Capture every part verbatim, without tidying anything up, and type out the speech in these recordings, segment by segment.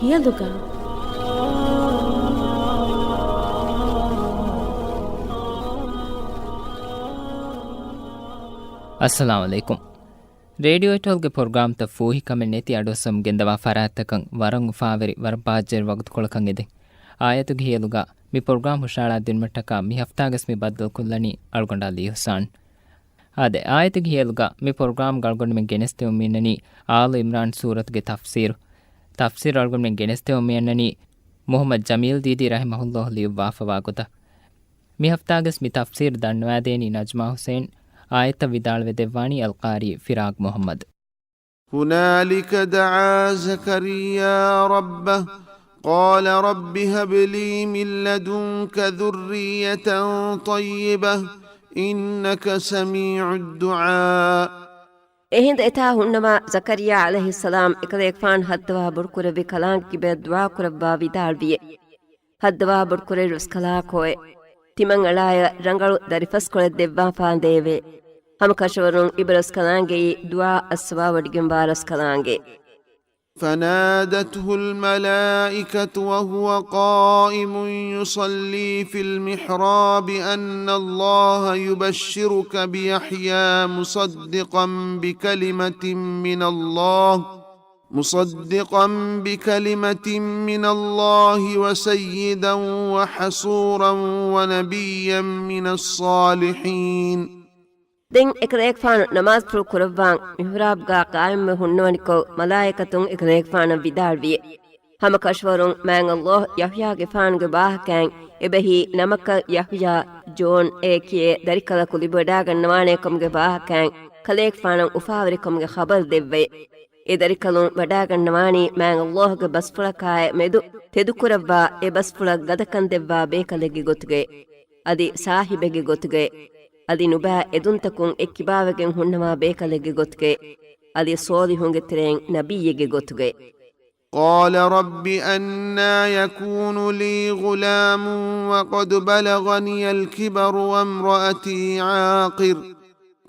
ހިޔަލުގަ. އައްސަލާމު ޢަލައިކުމް. ރޭޑިއޯ އެޓޯލްގެ ޕްރޮގްރާމްތައް ފޫހިކަމެއް ނެތި އަޑުއައްސަމުން ގެންދަވާ ފަރާތްތަކަށް ވަރަށް އުފާވެރި، ވަރަށް ބާއްޖަވެރި ވަގުތުކޮޅަކަށް އެދެން. އާޔަތުގެ ހިޔަލުގަ މި ޕްރޮގްރާމް ހުށަހަޅާދިނުމަށްޓަކާ މި ހަފްތާގަސް މި ބައްދަލުކޮށްލަނީ އަޅުގަނޑާ ލީހުސާން. އާދެ، އާޔަތުގެ ހިޔަލުގަ މި ޕްރޮގްރާމްގަ އަޅުގަނޑުމެން ގެނެސްދެމުން މިއަންނަނީ އާލު އިމްރާން ސޫރަތުގެ ތަފްސީރު. ތަފްސީރު އަޅުގަނޑުމެން ގެނެސްދެމުން މިއަންނަނީ މުޙައްމަދު ޖަމީލް ދީދީ ރަޙިމަހުﷲ ލިޔުއްވާފަވާ ގޮތަށް. މި ހަފްތާގަސް މި ތަފްސީރު ދަންނަވާދޭނީ ނަޖްމާ ޙުސައިން. އާޔަތްތައް ވިދާޅުވެދެއްވާނީ އަލްޤާރީ ފިރާގް މުޙައްމަދު. هنالك دعا زكريا ربه قال رب هب لي من لدنك ذرية طيبة إنك سميع الدعاء. އެހިނދު އެތާ ހުންނަވާ ޒަކަރިޔާ ޢަލައިހިއްސަލާމް އެކަލޭގެފާނު ހައްދަވާ ބޮޑުކުރެއްވި ކަލާނގެ ކިބަޔަށް ދުޢާ ކުރައްވާ ވިދާޅުވިއެ. ހައްދަވާ ބޮޑުކުރެއްވި ރަސްކަލާކޯއެ. ތިމަން އަޅާޔަށް ރަނގަޅު ދަރިފަސްކޮޅެއް ދެއްވާފާނދޭވެ. ހަމަކަށަވަރުން އިބަ ރަސްކަލާނގެއީ ދުޢާ އައްސަވާވޮޑިގެންވާ ރަސްކަލާނގެ. فنادته الملائكة وهو قائم يصلي في المحراب أن الله يبشرك بيحيى مصدقا بكلمة من الله، مصدقا بكلمة من الله وسيدا وحصورا ونبيا من الصالحين. ދެން އެކަލޭގެފާނު ނަމާދުފުޅު ކުރައްވާން މިޙްރާބްގާ ޤާއިމްވެ ހުންނަވަނިކޮށް، މަލާއިކަތުން އެކަލޭގެފާނަށް ވިދާޅުވިއެ. ހަމަކަށަވަރުން މާތް ﷲ ޔަޙްޔާގެފާނުގެ ވާހަކައިން އެބަހީ ނަމަކަށް ޔަޙްޔާ، ޖޯން އޭ ކިޔޭ ދަރިކަލަކު ލިބިވަޑާގަންނަވާނޭކަމުގެ ވާހަކައިން ކަލޭގެފާނަށް އުފާވެރިކަމުގެ ޚަބަރު ދެއްވައެ. އެ ދަރިކަލުން ވަޑާގަންނަވާނީ މާތް ﷲގެ ބަސްފުޅަކާއި މެދު ތެދުކުރައްވާ، އެ ބަސްފުޅަށް ގަދަކަން ދެއްވާ ބޭކަލެއްގެ ގޮތުގައި. އަދި ސާހިބެއްގެ ގޮތުގައި، އަދި ނުބައި އެދުންތަކުން އެއްކިބާވެގެން ހުންނަވާ ބޭކަލެއްގެ ގޮތުގައި، އަދި ޞޯލިޙުންގެ ތެރެއިން ނަބިއްޔެއްގެ ގޮތުގައި. قال رب أنى يكون لي غلام وقد بلغني الكبر وامرأتي عاقر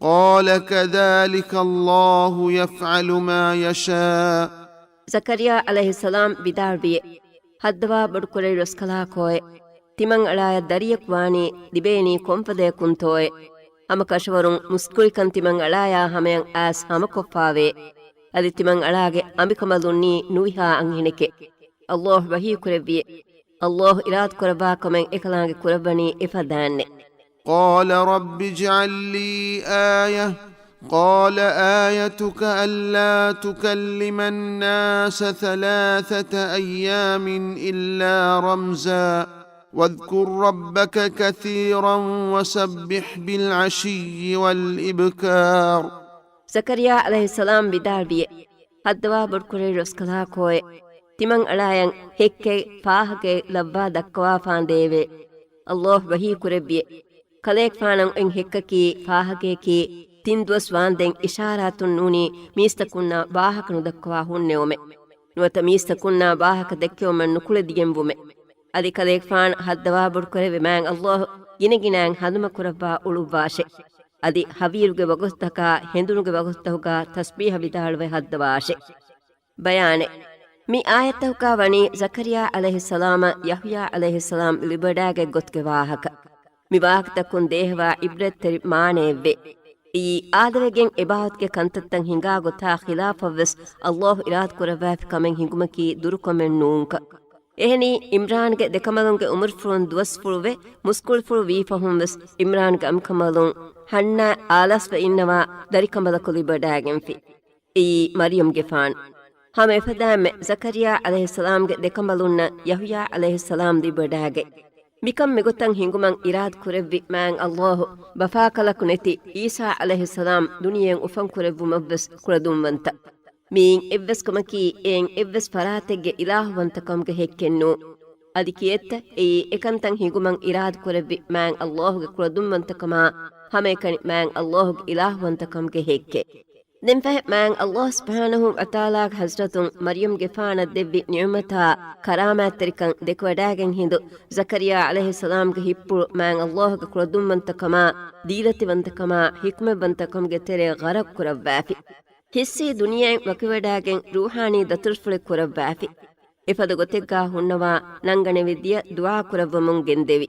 قال كذلك الله يفعل ما يشاء. ޒަކަރިޔާ ޢަލައިހިއްސަލާމް ވިދާޅުވިއެ، ހައްދަވާ ބޮޑުކުރެއްވި ރަސްކަލާކޯއެ. ތިމަން އަޅާޔަށް ދަރިޔަކު ވާނީ ލިބޭނީ ކޮންފަދަޔަކުންތޯއެ؟ ހަމަކަށަވަރުން މުސްކުޅިކަން ތިމަން އަޅާޔާ ހަމަޔަށް އައިސް ހަމަކޮށްފާވޭ. އަދި ތިމަން އަޅާގެ އަނބިކަނބަލުންނީ ނުވިހާ އަންހެނެކޭ. ﷲ ވަޙީކުރެއްވިއެ. ﷲ އިރާދަކުރައްވާ ކަމެއް އެކަލާނގެ ކުރައްވަނީ އެފަދައިންނެއް. قال رب اجعل لي آية قال آيتك ألا تكلم الناس ثلاثة أيام إلا رمزا واذكر ربك كثيرا وسبح بالعشي والإبكار. ޒަކަރިޔާ ޢަލައިހިއްސަލާމް ވިދާޅުވިއެ، ހައްދަވާ ބޮޑުކުރެއްވި ރަސްކަލާކޯއެ، ތިމަން އަޅާޔަށް ހެއްކެއް ފާހަގައެއް ލައްވާ ދައްކަވާފާނދޭވެ. ﷲ ވަޙީކުރެއްވިއެ، ކަލޭގެފާނަށް އޮތް ހެއްކަކީ ފާހަގަޔަކީ ތިން ދުވަސް ވާންދެން އިޝާރާތުން ނޫނީ މީސްތަކުންނާ ވާހަކަ ނުދައްކަވާ ހުންނެވުމެއް. ނުވަތަ މީސްތަކުންނާ ވާހަކަ ދެއްކެވުމެއް ނުކުޅެދިގެންވުމެއް. އަދި ކަލޭގެފާން ހައްދަވާ ބޮޑުކުރެއްވި މާތް ﷲ ގިނަގިނައިން ހަނދުމަކުރައްވާ އުޅުއްވާށެ. އަދި ހަވީރުގެ ވަގުތުތަކާ ހެނދުނުގެ ވަގުތުތަކުގާ ތަސްބީޙަ ވިދާޅުވެ ހައްދަވާށެ. ބަޔާނެއް. މި އާޔަތްތަކުގާ ވަނީ ޒަކަރިޔާ ޢަލައިހިއްސަލާމަށް ޔަޙްޔާ ޢަލައިހިއްސަލާމް ލިބިވަޑާގަތް ގޮތުގެ ވާހަކަ. މި ވާހަކަތަކުން ދޭހަވާ ޢިބްރަތްތެރި މާނައެއްވޭ. އެއީ، އާދަވެގެން އެބާވަތުގެ ކަންތައްތައް ހިނގާ ގޮތާ ޚިލާފަށްވެސް ﷲ އިރާދަކުރައްވާފި ކަމެއް ހިނގުމަކީ ދުރުކަމެއް ނޫންކަން. އެހެނީ، ޢިމްރާންގެ ދެކަނބަލުންގެ އުމުރުފުޅުން ދުވަސްފުޅުވެ، މުސްކުޅިފުޅު ވީފަހުންވެސް ޢިމްރާންގެ އަނބިކަނބަލުން ހަންނާ އާލާސްވެ އިންނަވާ ދަރިކަނބަލަކު ލިބިވަޑާގެންފި. އެއީ މަރްޔަމްގެފާނު. ހަމަ އެފަދައިންމެ ޒަކަރިޔާ ޢަލައިހިއްސަލާމްގެ ދެކަނބަލުންނަށް ޔަޙްޔާ ޢަލައިހިއްސަލާމް ލިބިވަޑާގަތް. މިކަން މިގޮތަށް ހިނގުމަށް އިރާދަ ކުރެއްވި މާތް ﷲ ބަފާކަލަކު ނެތި ޢީސާ ޢަލައިހިއްސަލާމް ދުނިޔެއަށް އުފަން ކުރެއްވުމަށްވެސް ކުޅަދުންވަންތަ. މިއިން އެއްވެސް ކަމަކީ އެއިން އެއްވެސް ފަރާތެއްގެ އިލާހުވަންތަކަމުގެ ހެއްކެއް ނޫން. އަދި ކިއެއްތަ އެއީ އެކަންތައް ހިނގުމަށް އިރާދަ ކުރެއްވި މާތް ﷲގެ ކުޅަދުންވަންތަކަމާ ހަމައެކަނި މާތް ﷲގެ އިލާހުވަންތަކަމުގެ ހެއްކެއް. ދެންފަހެ މާތް ﷲ ސުބްޙާނަހޫ ވަތަޢާލާގެ ޙަޟްރަތުން މަރްޔަމްގެފާނަށް ދެއްވި ނިޢުމަތާ ކަރާމާތްތެރިކަން ދެކެވަޑާގެން ހިނދު ޒަކަރިޔާ ޢަލައިހިއްސަލާމްގެ ހިތްޕުޅު މާތް ﷲގެ ކުޅަދުންވަންތަކަމާ، ދީލަތިވަންތަކަމާ، ޙިކްމަތްވަންތަކަމުގެ ތެރޭ ޣަރަޤު ކުރައްވާފި. ޙިއްސީ ދުނިޔެއިން ވަކިވެވަޑާގެން ރޫޙާނީ ދަތުރުފުޅެއް ކުރައްވާފި. އެފަދަ ގޮތެއްގާ ހުންނަވާ ނަންގަނެވި ދިޔަ ދުޢާ ކުރައްވަމުން ގެންދެވި.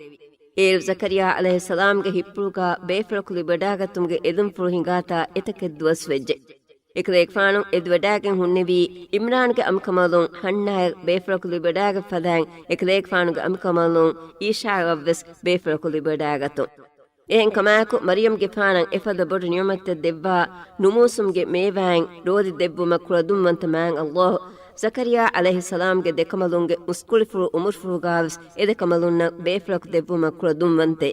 އޭރު ޒަކަރިޔާ ޢަލައިހިއްސަލާމްގެ ހިއްޕުޅުގާ ބޭފުޅަކު ލިބިވަޑާގަތުމުގެ އެދުންފުޅު ހިނގާތާ އެތަކެއް ދުވަސް ވެއްޖެ. އެކަލޭގެފާނު އެދިވަޑާގެން ހުންނެވީ އިމްރާންގެ އަނބިކަނބަލުން ޙަންނާޔަށް ބޭފުޅަކު ލިބިވަޑާގަތް ފަދައިން، އެކަލޭގެފާނުގެ އަނބިކަނބަލުން އީޝާއަށްވެސް ބޭފުޅަކު ލިބިވަޑާގަތުން. އެހެން ކަމާއެކު، މަރިޔަމްގެފާނަށް އެފަދަ ބޮޑު ނިޢުމަތެއް ދެއްވާ ނުމޫސުމްގެ މޭވާއިން ރޯދި ދެއްވުމަށް ކުޅަދުންވަންތަ މާތް ﷲ، ޒަކަރިޔާ ޢަލައިހިއްސަލާމްގެ ދެކަނބަލުންގެ މުސްކުޅިފުޅު އުމުރުފުޅުގާވެސް އެ ދެކަނބަލުންނަށް ބޭފުޅަކު ދެއްވުމަށް ކުޅަދުންވަންތޭ.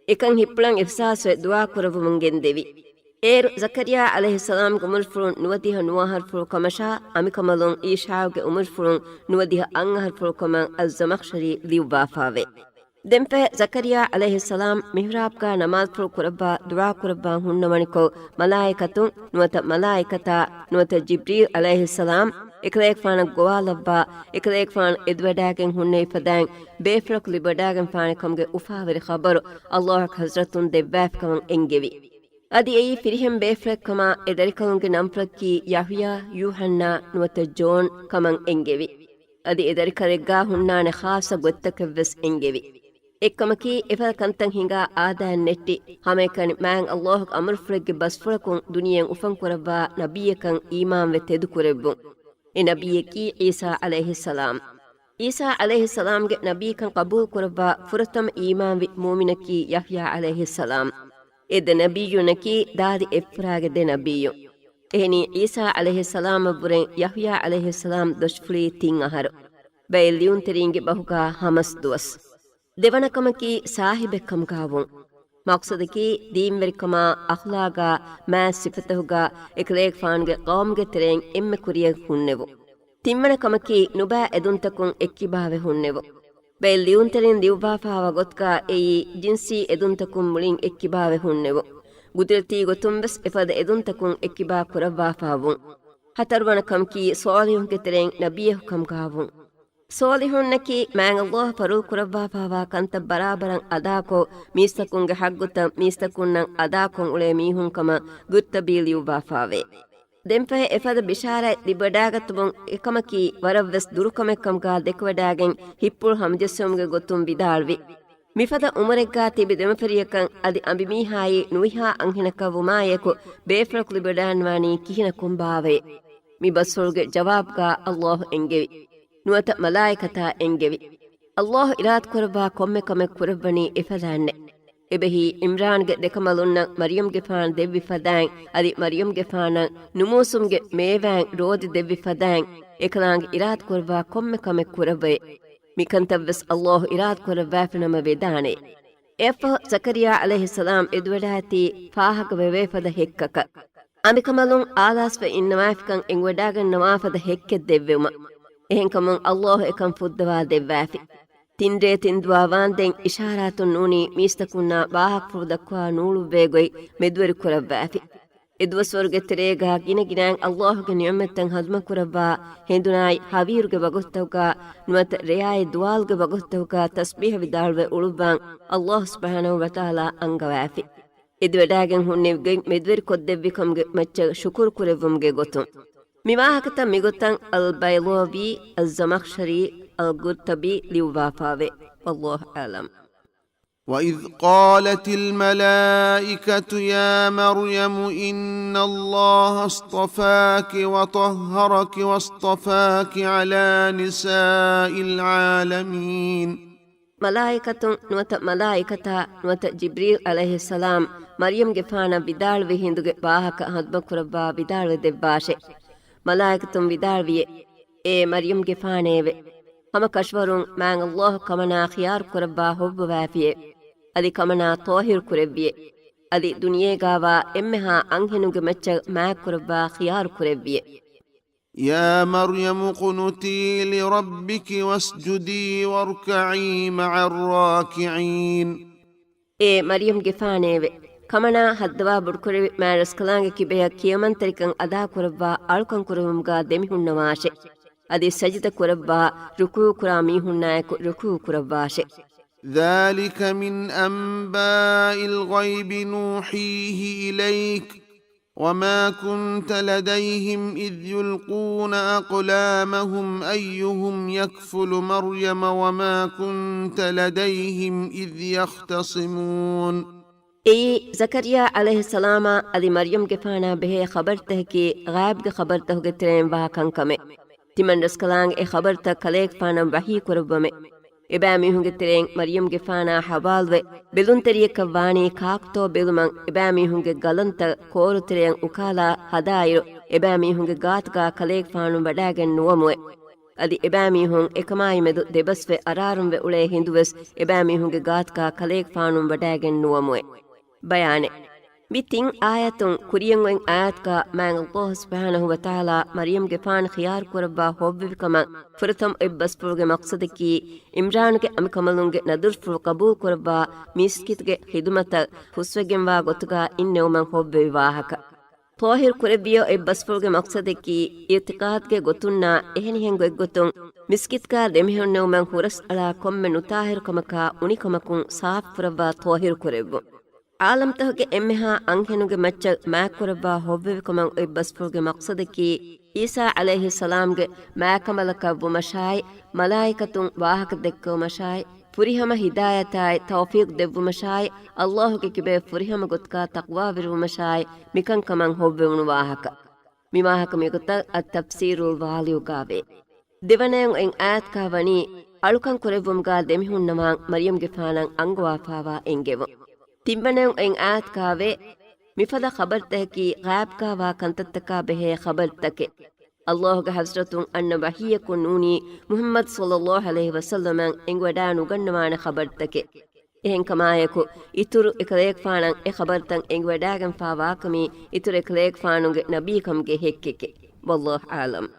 އެކަން ހިއްޕުޅަން އިޙްސާސްވެ ދުޢާ ކުރައްވަމުން ގެންދެވި. އޭރު ޒަކަރިޔާ ޢަލައިހިއްސަލާމްގެ އުމުރުފުޅުން ނުވަދިހަ ނުވަ އަހަރުފުޅު ކަމަށާ، އަނބިކަނބަލުން އީޝާގެ އުމުރުފުޅުން ނުވަދިހަ އަށް އަހަރުފުޅު ކަމަށް އައްޒަމަޚްޝަރީ ލިޔުއްވާފާވޭ. ދެންފަހެ ޒަކަރިޔާ ޢަލައިހިއްސަލާމް މިޙްރާބްގާ ނަމާދުފުޅު ކުރައްވާ ދުޢާ ކުރައްވާ ހުންނަވަނިކޮށް، މަލާއިކަތުން ނުވަތަ މަލާއިކަތާ ނުވަތަ ޖިބްރީލް ޢަލައިހިއްސަލާމް އެކަލޭގެފާނަށް ގޮވާލައްވާ، އެކަލޭގެފާނު އެދިވަޑާގެން ހުންނެވި ފަދައިން ބޭފުޅަކު ލިބިވަޑާގެންފާނެ ކަމުގެ އުފާވެރި ޚަބަރު ﷲ އަކްބަރު ޙަޟްރަތުން ދެއްވާފިކަމަށް އެންގެވި. އަދި އެއީ ފިރިހެން ބޭފުޅެއް ކަމާ، އެ ދަރިކަލުންގެ ނަންފުޅަކީ ޔަޙްޔާ، ޔޫޙަންނާ ނުވަތަ ޖޯން ކަމަށް އެންގެވި. އަދި އެ ދަރިކަލެއްގާ ހުންނާނެ ޚާއްޞަ ގޮތްތަކެއްވެސް އެންގެވި. އެއްކަމަކީ، އެފަދަ ކަންތައް ހިނގާ އާދައިން ނެއްޓި، ހަމައެކަނި މާތް ﷲ ގެ އަމުރުފުޅެއްގެ ބަސްފުޅަކުން ދުނިޔެއިން އުފަން ކުރައްވާ ނަބިއްޔަކަށް އީމާންވެ ތެދުކުރެއްވުން. އެ ނަބިއްޔަކީ ޢީސާ ޢަލައިހިއްސަލާމް. ޢީސާ ޢަލައިހިއްސަލާމްގެ ނަބީކަން ޤަބޫލުކުރައްވާ ފުރަތަމަ އީމާންވި މުއުމިނަކީ ޔަޙްޔާ ޢަލައިހިއްސަލާމް. އެ ދެ ނަބިއްޔުންނަކީ ދާދި އެއްފުރާގެ ދެ ނަބިއްޔުން. އެހެނީ، ޢީސާ ޢަލައިހިއްސަލާމަށްވުރެން ޔަޙްޔާ ޢަލައިހިއްސަލާމް ދޮށިފުޅީ ތިން އަހަރު. ބައެއް ލިޔުންތެރީންގެ ބަހުގާ ހަމަސް ދުވަސް. ދެވަނަ ކަމަކީ، ސާހިބެއްކަމުގާވުން. މަޤްޞަދަކީ، ދީންވެރިކަމާ، އަޚްލާގާ، މާތް ސިފަތަކުގާ އެކަލޭގެފާނުގެ ޤައުމުގެ ތެރެއިން އެންމެ ކުރިޔަށް ހުންނެވުން. ތިންވަނަ ކަމަކީ، ނުބައި އެދުންތަކުން އެއްކިބާވެ ހުންނެވުން. ބައެއް ލިޔުންތެރިން ލިޔުއްވާފާވާ ގޮތުގާ އެއީ، ޖިންސީ އެދުންތަކުން މުޅިން އެއްކިބާވެ ހުންނެވުން. ގުދުރަތީ ގޮތުންވެސް އެފަދަ އެދުންތަކުން އެއްކިބާ ކުރައްވާފާވުން. ހަތަރުވަނަ ކަމަކީ، ޞާލިޙުންގެ ތެރެއިން ނަބިއްޔަކު ކަމުގާވުން. ޞާލިޙުންނަކީ، މާތް ﷲ ފަރުޟު ކުރައްވާފާވާ ކަންތައް ބަރާބަރަށް އަދާކޮށް، މީސްތަކުންގެ ޙައްޤުތައް މީސްތަކުންނަށް އަދާކޮށް އުޅޭ މީހުން ކަމަށް ގުރްޠަބީ ލިޔުއްވާފާވޭ. ދެންފަހެ އެފަދަ ބިޝާރަތް ލިބިވަޑާގަތުމުން އެކަމަކީ، ވަރަށްވެސް ދުރުކަމެއްކަމުގާ ދެކިވަޑާގެން ހިއްޕުޅު ހަމަޖެއްސުމުގެ ގޮތުން ވިދާޅުވި. މިފަދަ އުމުރެއްގާ ތިބި ދެމަފިރިޔަކަށް އަދި އަނބިމީހާއީ ނުވިހާ އަންހެނަކަށް ވުމާއެކު، ބޭފުޅަކު ލިބިވަޑާންވާނީ ކިހިނަކުންބާވައޭ؟ މި ބަސްފުޅުގެ ޖަވާބުގާ ﷲ އެންގެވި. ނުވަތަ މަލާއިކަތާ އެންގެވި. ﷲ އިރާދަކުރައްވާ ކޮންމެ ކަމެއް ކުރައްވަނީ އެފަދައިންނޭ. އެބަހީ، އިމްރާންގެ ދެކަނބަލުންނަށް މަރްޔަމްގެފާނު ދެއްވި ފަދައިން، އަދި މަރްޔަމްގެފާނަށް ނުމޫސުމްގެ މޭވާއިން ރޯދި ދެއްވި ފަދައިން، އެކަލާނގެ އިރާދަކުރައްވާ ކޮންމެ ކަމެއް ކުރައްވައޭ. މިކަންތައްވެސް ﷲ އިރާދަކުރައްވާފިނަމަ ވެދާނެ. އެއަށްފަހު ޒަކަރިޔާ ޢަލައިހިއްސަލާމް އެދިވަޑާއެތީ ފާހަގަވެވޭ ފަދަ ހެއްކަކަށް. އަނބިކަނބަލުން އާލާސްވެ އިންނަވާފިކަން އެނގިވަޑާގަންނަވާ ފަދަ ހެއްކެއް ދެއްވެވުމަށް. އެހެންކަމުން ﷲ އެކަން ފުއްދަވާ ދެއްވާފި. ތިންރޭ ތިންދުވާ ވާންދެން އިޝާރާތުން ނޫނީ މީސްތަކުންނާ ވާހަކަފުޅު ދައްކަވާ ނޫޅުއްވޭ ގޮތް މެދުވެރި ކުރައްވާފި. އެ ދުވަސްވަރުގެ ތެރޭގާ ގިނަ ގިނައިން ﷲ ގެ ނިޢުމަތްތައް ހަޟްމަ ކުރައްވާ ހެނދުނާއި ހަވީރުގެ ވަގުތުތަކުގާ ނުވަތަ ރެޔާއި ދުވާލުގެ ވަގުތުތަކުގާ ތަސްބީޙަ ވިދާޅުވެ އުޅުއްވާން ﷲ ސުބްޙާނަހޫ ވަތަޢާލާ އަންގަވާފި. އެދިވަޑާގެން ހުންނެވި ގޮތް މެދުވެރި ކޮށްދެއްވި ކަމުގެ މައްޗަށް ޝުކުރު ކުރެއްވުމުގެ ގޮތުން. މި ވާހަކަތައް މިގޮތަށް އަލްބައިޟާވީ، އައްޒަމަޚްޝަރީ، އަލްގުރްޠަބީ ލިޔުއްވާފާވޭ. ވައްލާހު އަޢްލަމް. وإذ قالت الملائكة يا مريم إن الله اصطفاك وطهرك واصطفاك على نساء العالمين. މަލާއިކަތުން ނުވަތަ މަލާއިކަތާ ނުވަތަ ޖިބްރީލް ޢަލައިހިއްސަލާމް މަރްޔަމްގެފާނަށް ވިދާޅުވި ހިނދުގެ ވާހަކަ ހަޟްމަ ކުރައްވާ ވިދާޅުވެ ދެއްވާށެ. މަލާއިކަތުން ވިދާޅުވިއެ، އޭ މަރްޔަމްގެފާނޭވެ! ހަމަ ކަށަވަރުން މާތް ﷲ ކަމަނާ ޚިޔާރު ކުރައްވާ ހޮއްވަވާފިއެ. އަދި ކަމަނާ ޠާހިރު ކުރެއްވިއެ. އަދި ދުނިޔޭގާވާ އެންމެހާ އަންހެނުންގެ މައްޗަށް މާތް ކުރައްވާ ޚިޔާރު ކުރެއްވިއެ. يا مريم اقنتي لربك واسجدي واركعي مع الراكعين. އޭ މަރްޔަމްގެފާނޭވެ! ކަމަނާ ހައްދަވާ ބޮޑުކުރެވި މާތް ރަސްކަލާނގެ ކިބަޔަށް ކިޔަމަންތެރިކަން އަދާކުރައްވާ އަޅުކަން ކުރެވުމުގާ ދެމިހުންނަވާށެ. އަދި ސަޖިދަ ކުރައްވާ، ރުކޫޢު ކުރާ މީހުންނާއެކު ރުކޫޢު ކުރައްވާށެ. ذلك من أنباء الغيب نوحيه إليك وما كنت لديهم إذ يلقون أقلامهم أيهم يكفل مريم وما كنت لديهم إذ يختصمون. އެއީ، ޒަކަރިޔާ ޢަލައިހިއްސަލާމާ އަދި މަރްޔަމްގެފާނާ ބެހޭ ޚަބަރުތަކަކީ، ޣައިބުގެ ޚަބަރުތަކުގެ ތެރެއިން ވާ ކަންކަމެއް. ތިމަން ރަސްކަލާނގެ އެ ޚަބަރުތައް ކަލޭގެފާނަށް ވަޙީ ކުރައްވަމެ. އެބައިމީހުންގެ ތެރެއިން މަރްޔަމްގެފާނާ ހަވާލުވެ، ބެލުންތެރިޔަކަށް ވާނީ ކާކުތޯ ބެލުމަށް އެބައިމީހުންގެ ގަލަންތައް ކޯރުތެރެއަށް އުކާލާ ހަދާއިރު، އެބައިމީހުންގެ ގާތުގާ ކަލޭގެފާނު ވަޑައިގެން ނުވަމުވެ. އަދި އެބައިމީހުން އެކަމާއި މެދު ދެބަސްވެ އަރާރުންވެ އުޅޭ ހިނދުވެސް އެބައިމީހުންގެ ގާތުގާ ކަލޭގެފާނު ވަޑައިގެން ނުވަމުވެ. ބަޔާނެއް. މި ތިން އާޔަތުން ކުރިޔަށް އޮތް އާޔަތުގާ މާތް ﷲ ސުބްޙާނަހޫ ވަތަޢާލާ މަރްޔަމްގެފާނު ޚިޔާރު ކުރައްވާ ހޮއްވެވިކަމަށް ފުރަތަމަ އޮތް ބަސްފުޅުގެ މަޤްޞަދަކީ، އިމްރާނުގެ އަނބިކަނބަލުންގެ ނަދުރުފުޅު ޤަބޫލު ކުރައްވާ މީސްކިތުގެ ޚިދުމަތަށް ހުސްވެގެންވާ ގޮތުގާ އިންނެވުމަށް ހޮއްވެވި ވާހަކަ. ޠާހިރު ކުރެއްވިޔޯ އޮތް ބަސްފުޅުގެ މަޤްޞަދަކީ، އިޢުތިޤާދުގެ ގޮތުންނާ އެހެނިހެން ގޮތްގޮތުން މިސްކިތުގާ ދެމިހުންނެވުމަށް ހުރަސްއަޅާ ކޮންމެ ނުޠާހިރުކަމަކާ އުނިކަމަކުން ސާފުކުރައްވާ ޠާހިރު ކުރެއްވުން. ޢާލަމްތަކުގެ އެންމެހާ އަންހެނުންގެ މައްޗަށް މާތްކުރައްވާ ހޮއްވެވިކަމަށް އޮތް ބަސްފުޅުގެ މަޤްޞަދަކީ، ޢީސާ ޢަލައިހިއްސަލާމްގެ މާތްކަނބަލަކަށް ވުމަށާއި، މަލާއިކަތުން ވާހަކަ ދެއްކެވުމަށާއި، ފުރިހަމަ ހިދާޔަތާއި ތައުފީޤު ދެއްވުމަށާއި، ﷲ ގެ ކިބައިން ފުރިހަމަ ގޮތުގާ ތަޤްވާވެރިވުމަށާއި، މިކަންކަމަށް ހޮއްވެވުނު ވާހަކަ. މި ވާހަކަ މިގޮތަށް އައްތަފްސީރުލް ވާލިއުގާވޭ. ދެވަނައަށް އޮތް އާޔަތުގާ ވަނީ، އަޅުކަން ކުރެއްވުމުގާ ދެމިހުންނަވާން މަރްޔަމްގެފާނަށް އަންގަވާފާވާ އެންގެވުން. ތިންވަނައަށް އޮތް އާޔަތުގާވޭ، މިފަދަ ޚަބަރުތަކަކީ ޣައިބުގާވާ ކަންތައްތަކާ ބެހޭ ޚަބަރުތަކެއް. ﷲ ގެ ޙަޟްރަތުން އަންނަ ވަޙީއަކުން ނޫނީ މުޙައްމަދު ޞައްލައްލާހު ޢަލައިހި ވަސައްލަމަށް އެނގިވަޑާ ނުގަންނަވާނެ ޚަބަރުތަކެއް. އެހެންކަމާއެކު، އިތުރު އެކަލޭގެފާނަށް އެ ޚަބަރުތައް އެނގިވަޑާގެންފާވާކަމީ އިތުރު އެކަލޭގެފާނުގެ ނަބީކަމުގެ ހެއްކެކޭ. ވައްލާހު އަޢުލަމް.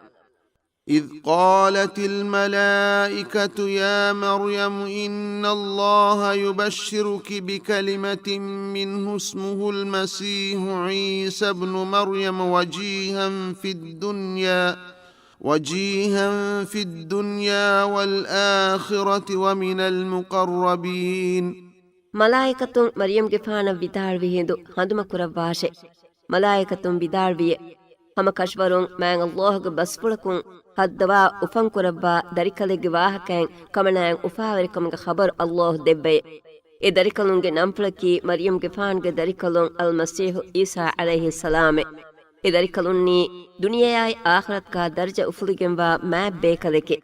إذ قالت الملائكة يا مريم إن الله يبشرك بكلمة منه اسمه المسيح عيسى ابن مريم وجيها في الدنيا وجيها في الدنيا والآخرة ومن المقربين. މަލާއިކަތުން މަރްޔަމްގެފާނަށް ވިދާޅުވި ހިނދު ހަނދުމަކުރައްވާށެ. މަލާއިކަތުން ވިދާޅުވިއެ، ހަމަ ކަށަވަރުން މާތް ﷲ ގެ ބަސްފުޅަކުން ހައްދަވާ އުފަންކުރައްވާ ދަރިކަލެއްގެ ވާހަކައިން ކަމަނާއިން އުފާވެރިކަމުގެ ޚަބަރު ﷲ ދެއްވައެ. އެ ދަރިކަލުންގެ ނަންފުޅަކީ މަރްޔަމްގެފާނުގެ ދަރިކަލުން އަލްމަސީޙު ޢީސާ ޢަލައިހިއްސަލާމެ. އެ ދަރިކަލުންނީ ދުނިޔެއާއި އާޚިރަތުގާ ދަރަޖަ އުފުލިގެންވާ މާތް ބޭކަލެކެ.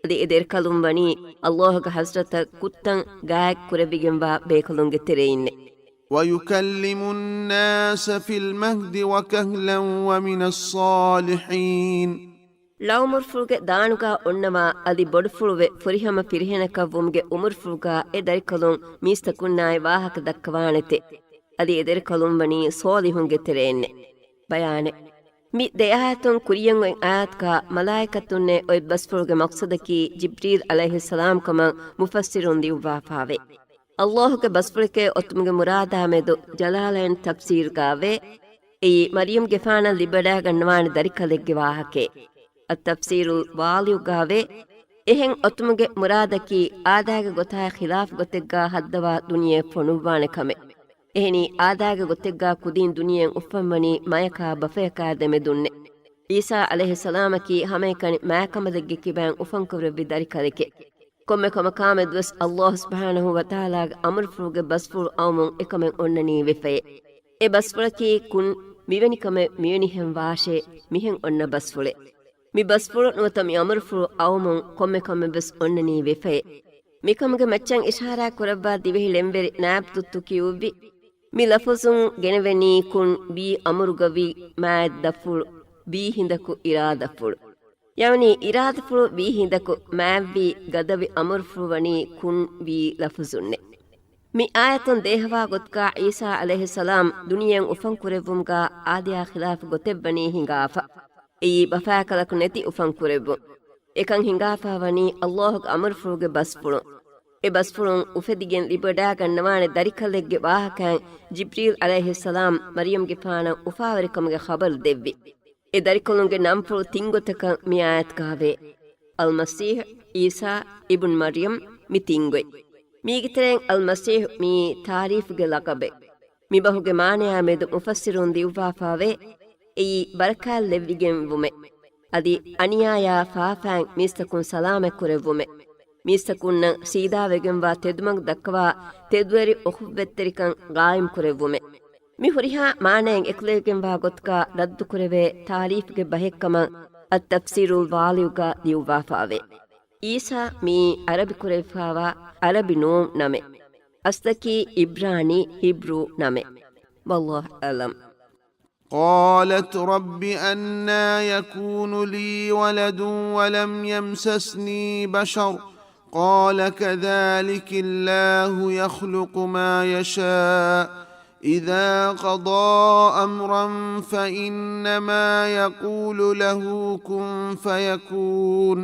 އަދި އެ ދަރިކަލުން ވަނީ ﷲ ގެ ޙަޟްރަތަށް ކުށްތައް ގާތް ކުރެވިގެންވާ ބޭކަލުންގެ ތެރެއިންނެ. ويكلم الناس في المهد وكهلا ومن الصالحين. ޅައުމުރުފުޅުގެ ދާނުގާ އޮންނަވާ އަދި ބޮޑުފުޅުވެ ފުރިހަމަ ފިރިހެނަކަށްވުމުގެ އުމުރުފުޅުގާ އެ ދަރިކަލުން މީސްތަކުންނާއި ވާހަކަ ދައްކަވާނެތެ. އަދި އެ ދަރިކަލުން ވަނީ ޞާލިޙުންގެ ތެރެއިންނެ. ބަޔާނެއް. މި ދެ އާޔަތުން ކުރިޔަށް އޮތް އާޔަތުގާ މަލާއިކަތުންނޭ އޮތް ބަސްފުޅުގެ މަޤްޞަދަކީ ޖިބްރީލް ޢަލައިހިއްސަލާމް ކަމަށް މުފައްސިރުން ލިޔުއްވާފާވޭ. ﷲ ގެ ބަސްފުޅެކޭ އޮތުމުގެ މުރާދާ މެދު ޖަލާލައިން ތަފްސީރުގާވޭ. އެއީ މަރްޔަމްގެފާނަށް ލިބިވަޑާގަންނަވާނެ ދަރިކަލެއްގެ ވާހަކައެއް. އައްތަފްސީރުލް ވާލިއުގާވޭ. އެހެން އޮތުމުގެ މުރާދަކީ އާދާގެ ގޮތާއި ޚިލާފު ގޮތެއްގާ ހައްދަވާ ދުނިޔެއަށް ފޮނުއްވާނެ ކަމެއް. އެހެނީ، އާދާގެ ގޮތެއްގާ ކުދިން ދުނިޔެއަށް އުފަންވަނީ މަޔަކާ ބަފަޔަކާ ދެމެދުންނެ. ޢީސާ ޢަލައިހިއްސަލާމަކީ ހަމައެކަނި މާތްކަނބަލެއްގެ ކިބައިން އުފަންކުރެއްވި ދަރިކަލެކެ. ކޮންމެ ކަމަކާމެދުވެސް ﷲ ސުބްޙާނަހޫ ވަތަޢާލާގެ އަމުރުފުޅުގެ ބަސްފުޅު އައުމުން އެކަމެއް އޮންނަނީ ވެފައެ. އެ ބަސްފުޅަކީ ކުން، މިވެނި ކަމެއް މިވެނިހެން ވާށޭ، މިހެން އޮންނަ ބަސްފުޅެއް. މި ބަސްފުޅު ނުވަތަ މި އަމުރުފުޅު އައުމުން ކޮންމެ ކަމެއްވެސް އޮންނަނީ ވެފައެ. މިކަމުގެ މައްޗަށް އިޝާރާތް ކުރައްވާ ދިވެހި ޅެންވެރި ނާއިބް ދުއްތު ކިޔުއްވި، މި ލަފުޒުން ގެނެވެނީ ކުން ވީ އަމުރުގަ ވީ މާތް ދަފުޅު ވީ ހިނދަކު އިރާދަފުޅު. ޔަޢުނީ އިރާދަފުޅު ވީ ހިނދަކު މާތްވީ ގަދަވި އަމުރުފުޅު ވަނީ ކުން ވީ ލަފުޒުންނެ. މި އާޔަތުން ދޭހަވާ ގޮތުގާ ޢީސާ ޢަލައިހިއްސަލާމް ދުނިޔެއަށް އުފަން ކުރެއްވުމުގާ އާދަޔާ ޚިލާފު ގޮތެއްވަނީ ހިނގާފަ. އެއީ ބަފާކަލަކު ނެތި އުފަން ކުރެއްވުން. އެކަން ހިނގާފާ ވަނީ ﷲ ގެ އަމުރުފުޅުގެ ބަސްފުޅުން. އެ ބަސްފުޅުން އުފެދިގެން ލިބިވަޑާގަންނަވާނެ ދަރިކަލެއްގެ ވާހަކައިން ޖިބްރީލް ޢަލައިހިއްސަލާމް މަރްޔަމްގެފާނަށް އުފާވެރިކަމުގެ ޚަބަރު ދެއްވި. އެ ދަރިކަލުންގެ ނަންފުޅު ތިން ގޮތަކަށް މި އާޔަތުގާވޭ. އަލްމަސީޙް، ޢީސާ، އިބްނު މަރްޔަމް، މި ތިން ގޮތް. މީގެ ތެރެއިން އަލްމަސީޙް މީ ތާރީފުގެ ލަޤަބެއް. މިބަހުގެ މާނަޔާ މެދު މުފައްސިރުން ލިޔުއްވާފާވޭ، އެއީ ބަރަކާތް ލެއްވިގެން ވުމެ. އަދި އަނިޔާޔާ ފާފައިން މީސްތަކުން ސަލާމަތް ކުރެއްވުމެ. މީސްތަކުންނަށް ސީދާވެގެންވާ ތެދުމަގު ދައްކަވާ ތެދުވެރި އުޚުއްވަތްތެރިކަން ގާއިމް ކުރެއްވުމެ. މި ހުރިހާ މާނައެއް އެކުލެވިގެންވާ ގޮތުގަ ރައްދުކުރެވޭ ތާރީފްގެ ބަހެއްކަމަށް އައްތަފްސީރުލް ވާލިއުގަ ލިޔުއްވާފާވޭ. އީސާ މިއީ ޢަރަބި ކުރެވިފާވާ ޢަރަބި ނޫން ނަމެއް. އަސްލަކީ ޢިބްރާނީ، ހިބްރޫ ނަމެއް. والله أعلم. قالت رب أنى يكون لي ولد ولم يمسسني بشر قال كذلك الله يخلق ما يشاء إذا قضى أمرا فإنما يقول له كن فيكون.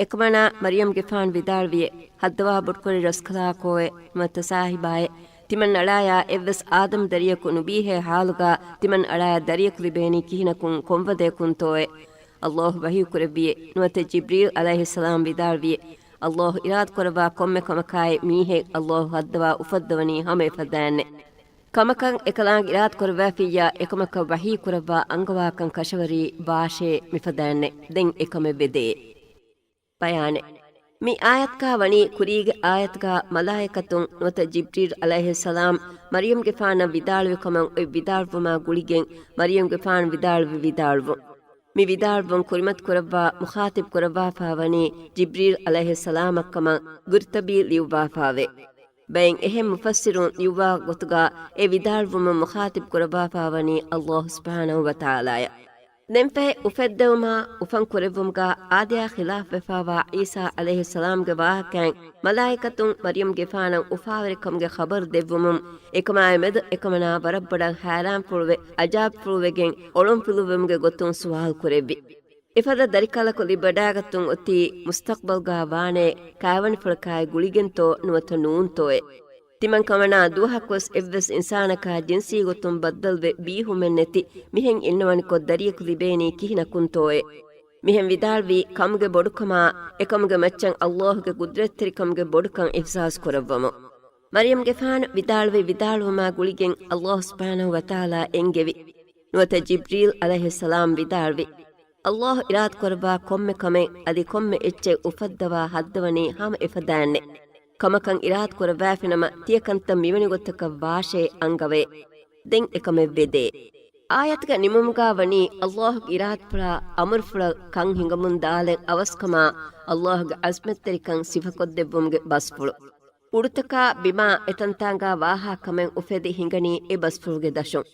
އެކަމަނާ މަރިޔަމްގެފާނު ވިދާޅުވިއޭ، ހައްދަވާ ބޮޑުކުރި ރަސްކަލާކޯއޭ، ނުވަތަ ސާހިބާއޭ، ތިމަން އަޅާޔާ އެއްވެސް އާދަމް ދަރިޔަކު ނުބީހޭ ޙާލުގަ ތިމަން އަޅާޔަށް ދަރިޔަކު ލިބޭނީ ކިހިނަކުން ކޮންވަދެއަކުންތޯއޭ؟ ﷲ ވަޙީ ކުރެއްވިއޭ، ނުވަތަ ޖިބްރީލް ޢަލައިހިއްސަލާމް ވިދާޅުވިއޭ، ﷲ އިރާދަކުރައްވާ ކޮންމެ ކަމަކާއި މީހެއް ﷲ ހައްދަވާ އުފައްދަވަނީ ހަމަ އެފަދައިންނޭ. ކަމަކަށް އެކަލާނގެ އިރާދަކުރައްވާފިއްޔާ އެކަމަކަށް ވަޙީ ކުރައްވާ އަންގަވާކަން ކަށަވަރީ ބާށޭ މިފަދައިންނޭ. ދެން އެކަމެއް ވެދޭ. ބަޔާނެއް. މި އާޔަތުގަ ވަނީ ކުރީގެ އާޔަތުގަ މަލާއިކަތުން ނުވަތަ ޖިބްރީލް ޢަލައިހިއްސަލާމް މަރިޔަމްގެފާނަށް ވިދާޅުވި ކަމަށް އޮތް ވިދާޅުވުމާ ގުޅިގެން މަރިޔަމްގެފާނު ވިދާޅުވި ވިދާޅުވުން. މި ވިދާޅުވުން ކުރިމަތި ކުރައްވާ މުޚާޠިބް ކުރައްވާފާ ވަނީ ޖިބްރީލް ޢަލައިހިއްސަލާމަށްކަމަށް ގުރްޠަބީ ލިޔުއްވާފާވޭ. ބައެއް އެހެން މުފައްސިރުން ލިޔުއްވާ ގޮތުގަ އެ ވިދާޅުވުމުން މުޚާޠިބް ކުރައްވާފާ ވަނީ ﷲ ސުބްޙާނަހޫ ވަތަޢާލާޔަށް. ދެންފަހެ އުފެއްދެވުމާ އުފަން ކުރެއްވުމުގަ އާދަޔާ ޚިލާފްވެފާވާ ޢީސާ ޢަލައިހިއްސަލާމްގެ ވާހަކައިން މަލާއިކަތުން މަރިޔަމްގެފާނަށް އުފާވެރިކަމުގެ ޚަބަރު ދެއްވުމުން އެކަމާއި މެދު އެކަމަނާ ވަރަށް ބޮޑަށް ހައިރާންފުޅުވެ، އަޖާބްފުޅުވެގެން އޮޅުންފިލުއްވުމުގެ ގޮތުން ސުވާލު ކުރެއްވި. އެފަދަ ދަރިކަލަކު ލިބިވަޑާގަތުން އޮތީ މުސްތަޤްބަލްގަ ވާނޭ ކާވެނިފުޅަކާއި ގުޅިގެންތޯ ނުވަތަ ނޫންތޯއޭ؟ ތިމަން ކަމަނާ ދުވަހަކުވެސް އެއްވެސް އިންސާނަކާ ޖިންސީ ގޮތުން ބައްދަލުވެ ބީހުމެއްނެތި މިހެން އިންނަވަނިކޮށް ދަރިޔަކު ލިބޭނީ ކިހިނަކުންތޯއޭ؟ މިހެން ވިދާޅުވީ ކަމުގެ ބޮޑުކަމާ، އެކަމުގެ މައްޗަށް ﷲ ގެ ގުދްރަތްތެރިކަމުގެ ބޮޑުކަން އިޙްސާސް ކުރައްވަމުން. މަރިޔަމްގެފާނު ވިދާޅުވި ވިދާޅުވުމާ ގުޅިގެން ﷲ ސުބްޙާނަހޫ ވަތަޢާލާ އެންގެވި. ނުވަތަ ޖިބްރީލް ޢަލައިހިއްސަލާމް ވިދާޅުވި، ﷲ އިރާދަކުރައްވާ ކޮންމެ ކަމެއް އަދި ކޮންމެ އެއްޗެއް އުފައްދަވާ ހައްދަވަނީ ހަމަ އެފަދައިންނޭ. ކަމަކަށް އިރާދަކުރައްވާފިނަމަ ތިޔަކަންތައް މިވެނި ގޮތަކަށް ވާށޭ އަންގަވޭ. ދެން އެކަމެއް ވެދޭ. އާޔަތުގެ ނިމުމުގަ ވަނީ ﷲ ގެ އިރާދަފުޅާ އަމުރުފުޅަށް ކަން ހިނގަމުން ދާލެއް އަވަސްކަމާ ﷲ ގެ ޢަޒްމަތްތެރިކަން ސިފަކޮށްދެއްވުމުގެ ބަސްފުޅު. އުޑުތަކާ ބިމާ އެތަންތާނގާ ވާހާ ކަމެއް އުފެދި ހިނގަނީ އެ ބަސްފުޅުގެ ދަށުން.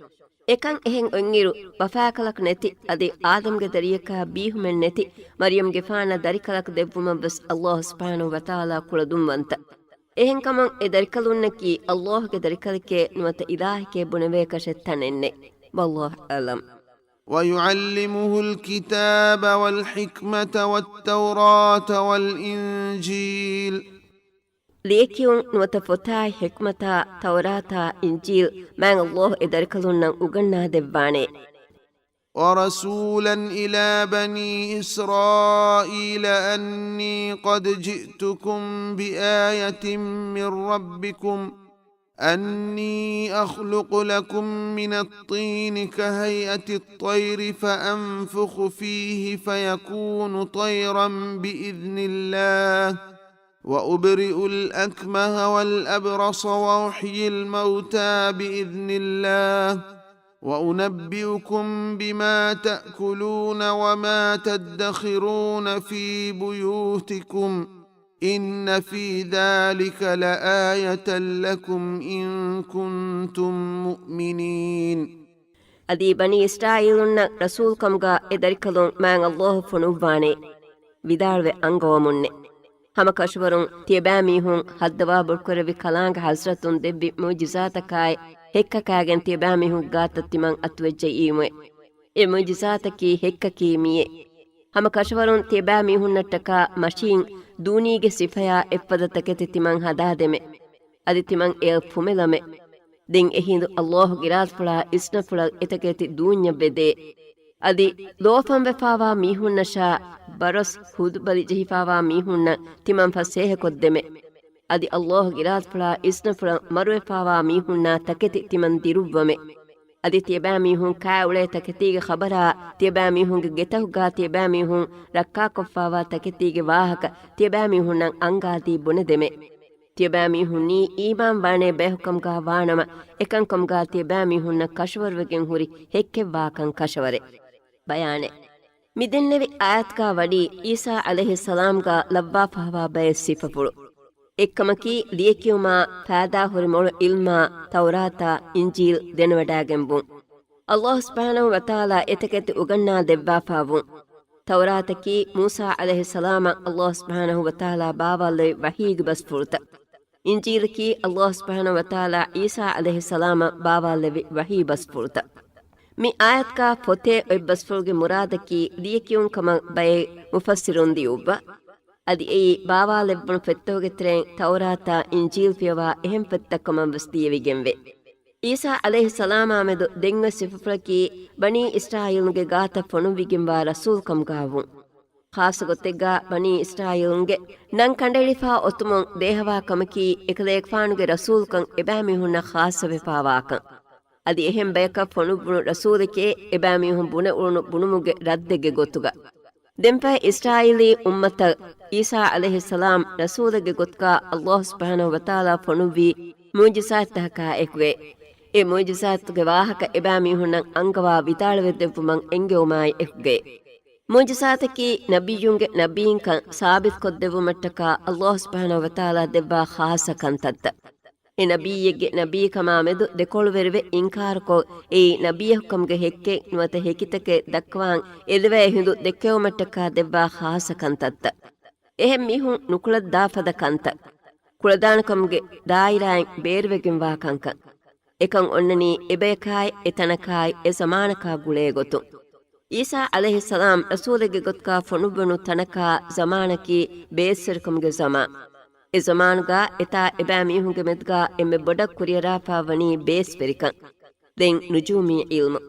އެކަން އެހެން އޮތްއިރު، ބަފާކަލަކު ނެތި އަދި އާދަމްގެ ދަރިޔަކާ ބީހުމެއް ނެތި މަރިޔަމްގެފާނަށް ދަރިކަލަކު ދެއްވުމަށްވެސް ﷲ ސުބްޙާނަހޫ ވަތަޢާލާ ކުޅަދުންވަންތަ. އެހެންކަމުން އެ ދަރިކަލުންނަކީ ﷲ ގެ ދަރިކަލެކޭ ނުވަތަ އިލާހެކޭ ބުނެވޭކަށެއް ތަނެއްނެތް. والله أعلم. ويعلمه الكتاب والحكمة والتوراة والإنجيل. ލިޔެކިޔުން ނުވަތަ ފޮތާއި ޙިކްމަތާ، ތައުރާތާ، އިންޖީލް މާތް ﷲ އެ ދަރިކަލުންނަށް އުގަންނާދެއްވާނެ. ورسولا إلى بني إسرائيل أني قد جئتكم بآية من ربكم أني أخلق لكم من الطين كهيئة الطير فأنفخ فيه فيكون طيرا بإذن الله وأبرئ الأكمه والأبرص وأحيي الموتى بإذن الله وأنبئكم بما تأكلون وما تدخرون في بيوتكم إن في ذلك لآية لكم إن كنتم مؤمنين. އަދި ބަނީ އިސްރާއީލުންނަށް ރަސޫލުކަމުގަ އެ ދަރިކަލުން މާތް ﷲ ފޮނުއްވާނެ. ވިދާޅުވެ އަންގަވަމުންނެ. ހަމަ ކަށަވަރުން ތިޔަބައިމީހުން ހައްދަވާ ބޮޑުކުރެއްވި ކަލާނގެ ޙަޟްރަތުން ދެއްވި މުޢުޖިޒާތަކާއި، ހެއްކަކާގެން ތިޔަބައިމީހުންގެ ގާތަށް ތިމަން އަތުވެއްޖައީމުއެ. އެ މުޢުޖިޒާތަކީ ހެއްކަކީ މިއެ. ހަމަ ކަށަވަރުން ތިޔަބައިމީހުންނަށްޓަކާ މަށީން ދޫނީގެ ސިފަޔާ އެއްފަދަ ތަކެތި ތިމަން ހަދާދެމެ. އަދި ތިމަން އެއަށް ފުމެލަމެ. ދެން އެހިނދު ﷲ ގެ އިރާދަފުޅާ އިސްނަފުޅަށް އެތަކެތި ދޫންޏަށް ވެދޭ. އަދި ލޯފަންވެފާވާ މީހުންނަށާ ބަރޮސް ހުދުބަލި ޖެހިފާވާ މީހުންނަށް ތިމަން ފަސޭހަކޮށްދެމެ. އަދި ﷲ ގެ އިރާދަފުޅާ އިސްނަފުޅަށް މަރުވެފާވާ މީހުންނާ ތަކެތި ތިމަން ދިރުއްވަމެ. އަދި ތިޔަބައިމީހުން ކާއުޅޭ ތަކެތީގެ ޚަބަރާ، ތިޔަބައިމީހުންގެ ގެތަކުގާ ތިޔަބައިމީހުން ރައްކާކޮށްފާވާ ތަކެތީގެ ވާހަކަ ތިޔަބައިމީހުންނަށް އަންގާދީ ބުނެދެމެ. ތިޔަބައިމީހުންނީ އީމާންވާނޭ ބަޔަކުކަމުގާ ވާނަމަ، އެކަންކަމުގާ ތިޔަބައިމީހުންނަށް ކަށަވަރުވެގެން ހުރި ހެއްކެއްވާކަން ކަށަވަރެއް. ބަޔާނެއް. މި ދެންނެވި އާޔަތުގާ ވަނީ އީސާ ޢަލައިހިއްސަލާމްގާ ލައްވާފާވާ ބައެއް ސިފަފުޅު. އެއްކަމަކީ، ލިޔެކިޔުމާ ފައިދާހުރި މޮޅު ޢިލްމާ، ތައުރާތާ އިންޖީލް ދެނެވަޑައިގެންވުން. ﷲ ސުބްޙާނަހޫ ވަތަޢާލާ އެތަކެތި އުގަންނާ ދެއްވާފާވުން. ތައުރާތަކީ، މޫސާ ޢަލައިހިއްސަލާމަށް ﷲ ސުބްޙާނަހޫ ވަތަޢާލާ ބާވާލެވި ވަޙީގެ ބަސްފުޅުތައް. އިންޖީލަކީ، ﷲ ސުބްޙާނަހޫ ވަތަޢާލާ އީސާ ޢަލައިހިއްސަލާމަށް ބާވާލެވި ވަޙީ ބަސްފުޅުތައް. މި އާޔަތުގާ ފޮތޭ އޮތް ބަސްފުޅުގެ މުރާދަކީ ލިޔެކިޔުން ކަމަށް ބައެއް މުފައްސިރުން ލިޔުއްވާ. އަދި އެއީ ބާވާލެއްވުނު ފޮތްތަކުގެ ތެރެއިން ތައުރާތާ އިންޖީލް ފިޔަވާ އެހެން ފޮތްތައް ކަމަށް ވެސް ލިޔެވިގެންވޭ. އީސާ ޢަލައިހިއްސަލާމާމެދު ދެން އޮތް ސިފަފުޅަކީ ބަނީ އިސްރާއީލުންގެ ގާތަށް ފޮނުއްވިގެންވާ ރަސޫލު ކަމުގާ ވުން. ޚާއްޞަ ގޮތެއްގާ ބަނީ އިސްރާއީލުންގެ ނަން ކަނޑައެޅިފާ އޮތުމުން ދޭހަވާ ކަމަކީ، އެކަލޭގެފާނުގެ ރަސޫލުކަން އެބައިމީހުންނަށް ޚާއްޞަވެފާވާކަން. އަދި އެހެން ބަޔަކަށް ފޮނުއްވުނު ރަސޫލެކޭ އެބައިމީހުން ބުނެ އުޅުނު ބުނުމުގެ ރައްދެއްގެ ގޮތުގަ. ދެންފަހެ އިސްރާއީލީ އުއްމަތަށް އީސާ ޢަލައިހިއްސަލާމް ރަސޫލެއްގެ ގޮތުގާ ﷲ ސުބްޙާނަހޫ ވަތަޢާލާ ފޮނުއްވީ މުޢުޖިޒާތްތަކަކާ އެކުގައި. އެ މުޢުޖިޒާތުގެ ވާހަކަ އެބައިމީހުންނަށް އަންގަވާ ވިދާޅުވެދެއްވުމަށް އެންގެވުމާއި އެކުގައި. މުޢުޖިޒާތަކީ ނަބިއްޔުންގެ ނަބީންކަން ސާބިތުކޮށްދެއްވުމަށްޓަކާ ﷲ ސުބްޙާނަހޫ ވަތަޢާލާ ދެއްވާ ޚާއްޞަ ކަންތައްތައް. އެ ނަބިއްޔެއްގެ ނަބީކަމާ މެދު ދެކޮޅުވެރިވެ އިންކާރުކޮށް، އެއީ ނަބިއްޔަކުކަމުގެ ހެއްކެއް ނުވަތަ ހެކިތަކެއް ދައްކަވާން އެލެވޭ ހިނދު ދެއްކެވުމަށްޓަކާ ދެއްވާ ޚާއްޞަ ކަންތައްތައް. އެހެން މީހުން ނުކުޅައްދާފަދަ ކަންތައް. ކުޅަދާނަކަމުގެ ދާއިރާއިން ބޭރުވެގެންވާ ކަންކަން. އެކަން އޮންނަނީ އެބަޔަކާއި، އެތަނަކާއި، އެ ޒަމާނަކާ ގުޅޭ ގޮތުން. އީސާ ޢަލައިހިއްސަލާމް ރަސޫލެއްގެ ގޮތުގާ ފޮނުއްވުނު ތަނަކާ ޒަމާނަކީ ބޭސްވެރިކަމުގެ ޒަމާން. އެ ޒަމާނުގާ އެތާ އެބައިމީހުންގެ މެދުގާ އެންމެ ބޮޑަށް ކުރިއަރާފާ ވަނީ ބޭސްވެރިކަން. ދެން ނުޖޫމީ ޢިލްމު.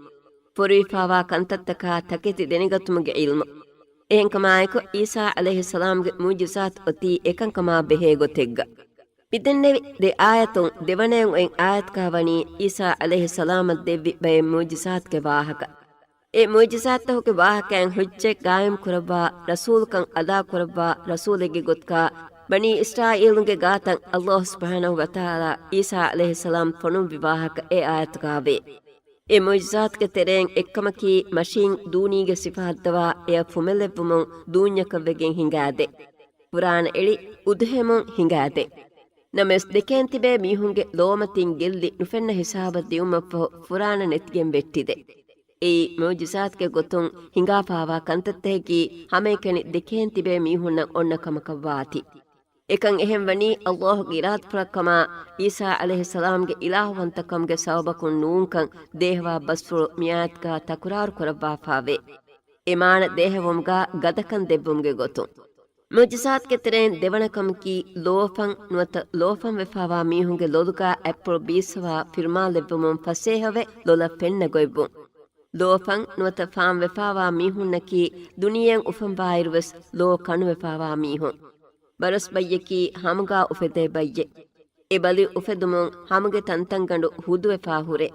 ފޮރުވިފާވާ ކަންތައްތަކާ ތަކެތި ދެނެގަތުމުގެ ޢިލްމު. އެހެންކަމާއެކު، އީސާ ޢަލައިހިއްސަލާމްގެ މުޢުޖިޒާތު އޮތީ އެކަންކަމާ ބެހޭ ގޮތެއްގަ. މިދެންނެވި ދެ އާޔަތުން ދެވަނައިން އޮތް އާޔަތުގާ ވަނީ އީސާ ޢަލައިހިއްސަލާމަށް ދެއްވި ބައެއް މުޢުޖިޒާތުގެ ވާހަކަ. އެ މުޢުޖިޒާތުތަކުގެ ވާހަކައިން ޙުއްޖަތް ގާއިމް ކުރައްވާ، ރަސޫލުކަން އަދާ ކުރައްވާ ރަސޫލެއްގެ ގޮތުގާ ބަނީ އިސްރާއީލުންގެ ގާތަށް ﷲ ސުބްޙާނަހޫ ވަތަޢާލާ އީސާ ޢަލައިހިއްސަލާމް ފޮނުއްވި ވާހަކަ އެ އާޔަތުގާ ވޭ. އެ މުޢުޖިޒާތުގެ ތެރެއިން އެއްކަމަކީ، މަށީން ދޫނީގެ ސިފަ ހައްދަވާ އެއަށް ފުމެލެއްވުމުން ދޫންޏަކަށްވެގެން ހިނގާދޭ. ފުރާނަ އެޅި އުދުހެމުން ހިނގާދޭ. ނަމަވެސް، ދެކޭން ތިބޭ މީހުންގެ ލޯމަތިން ގެއްލި ނުފެންނަ ހިސާބަށް ދިއުމަށްފަހު ފުރާނަ ނެތިގެން ވެއްޓިދޭ. އެއީ މުޢުޖިޒާތުގެ ގޮތުން ހިނގާފާވާ ކަންތައްތަކަކީ، ހަމައެކަނި ދެކޭން ތިބޭ މީހުންނަށް އޮންނަ ކަމަކަށް ވާތީ. އެކަން އެހެން ވަނީ، ﷲ ގެ އިރާދަފުޅަށްކަމާ، އީސާ ޢަލައިހިއްސަލާމްގެ އިލާހުވަންތަކަމުގެ ސަބަބަކުން ނޫންކަން ދޭހަވާ ބަސްފުޅު މިއާޔަތުގާ ތަކުރާރު ކުރައްވާފާވޭ. އެ މާނަ ދޭހަވުމުގާ ގަދަކަން ދެއްވުމުގެ ގޮތުން. މުޢުޖިޒާތުގެ ތެރެއިން ދެވަނަ ކަމަކީ، ލޯފަން ނުވަތަ ލޯފަން ވެފާވާ މީހުންގެ ލޮލުގާ އަތްޕުޅު ބީއްސަވާ ފިރުމާލެއްވުމުން ފަސޭހަވެ ލޮލަށް ފެންނަ ގޮތްވުން. ލޯފަން ނުވަތަ ފާން ވެފާވާ މީހުންނަކީ، ދުނިޔެއަށް އުފަންވާއިރުވެސް ލޯ ކަނުވެފާވާ މީހުން. ބަރަސް ބައްޔަކީ ހަމުގާ އުފެދޭ ބައްޔެއް. އެ ބަލި އުފެދުމުން ހަމުގެ ތަންތަންގަނޑު ހުދުވެފާ ހުރޭ.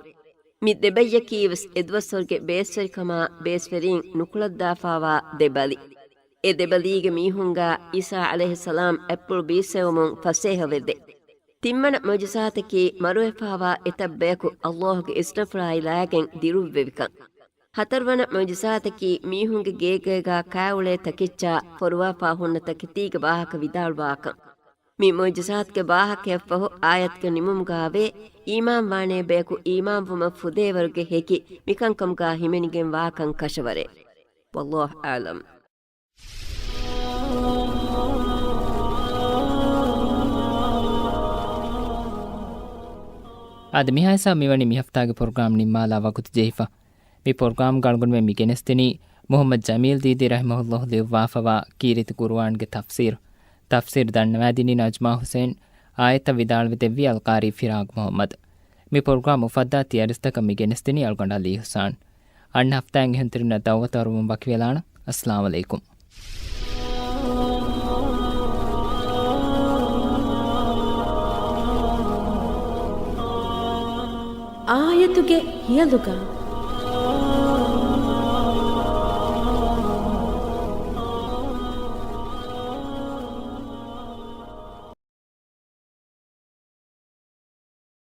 މި ދެބައްޔަކީވެސް އެދުވަސްވަރުގެ ބޭސްވެރިކަމާ ބޭސްވެރީން ނުކުޅައްދާފާވާ ދެ ބަލި. އެ ދެ ބަލީގެ މީހުންގާ އީސާ ޢަލައިހިއްސަލާމް އަތްޕުޅު ބީއްސެވުމުން ފަސޭހަވެދޭ. ތިންވަނަ މުޢުޖިޒާތަކީ މަރުވެފާވާ އެތައް ބަޔަކު ﷲ ގެ އިޒްނަފުޅާއި ލާގެން ދިރުއްވެވިކަން. ހަތަރުވަނަ މުޢުޖިޒާތަކީ މީހުންގެ ގޭގޭގާ ކާއުޅޭ ތަކެއްޗާ ފޮރުވާފާ ހުންނަ ތަކެތީގެ ވާހަކަ ވިދާޅުވާކަން. މި މުޢުޖިޒާތުގެ ވާހަކަޔަށްފަހު އާޔަތުގެ ނިމުމުގާވޭ، އީމާންވާނޭ ބަޔަކު އީމާންވުމަށް ފުދޭވަރުގެ ހެކި މިކަންކަމުގާ ހިމެނިގެން ވާކަން ކަށަވަރޭ. ވައްލާހު އަޢްލަމް. އާދެ، މިހާހިސާބަށް މިވަނީ މިހަފްތާގެ ޕްރޮގްރާމް ނިންމާލާ ވަގުތު ޖެހިފަ. މި ޕްރޮގްރާމްގަ އަޅުގަނޑުމެން މި ގެނެސްދިނީ މުޙައްމަދު ޖަމީލް ދީދީ ރަޙިމަހުﷲ ލިޔުއްވާފަވާ ކީރިތި ޤުރުއާންގެ ތަފްސީރު. ތަފްސީރު ދަންނަވާދިނީ ނަޖްމާ ޙުސެން، އާޔަތްތައް ވިދާޅުވެދެއްވީ އަލްޤާރީ ފިރާގް މުޙައްމަދު. މި ޕްރޮގްރާމް އުފައްދާ ތިޔަރިސްތަކަށް މި ގެނެސްދިނީ އަޅުގަނޑު ޢަލީ ޙުސާން. އަންނަ ހަފްތާއިން އެހުންތެރިންނަށް ދަޢުވަތު އަރުވަމުން ވަކިވެލާނަން. އައްސަލާމު ޢަލައިކުމް. އާޔަތުގެ ހިޔަލުގަ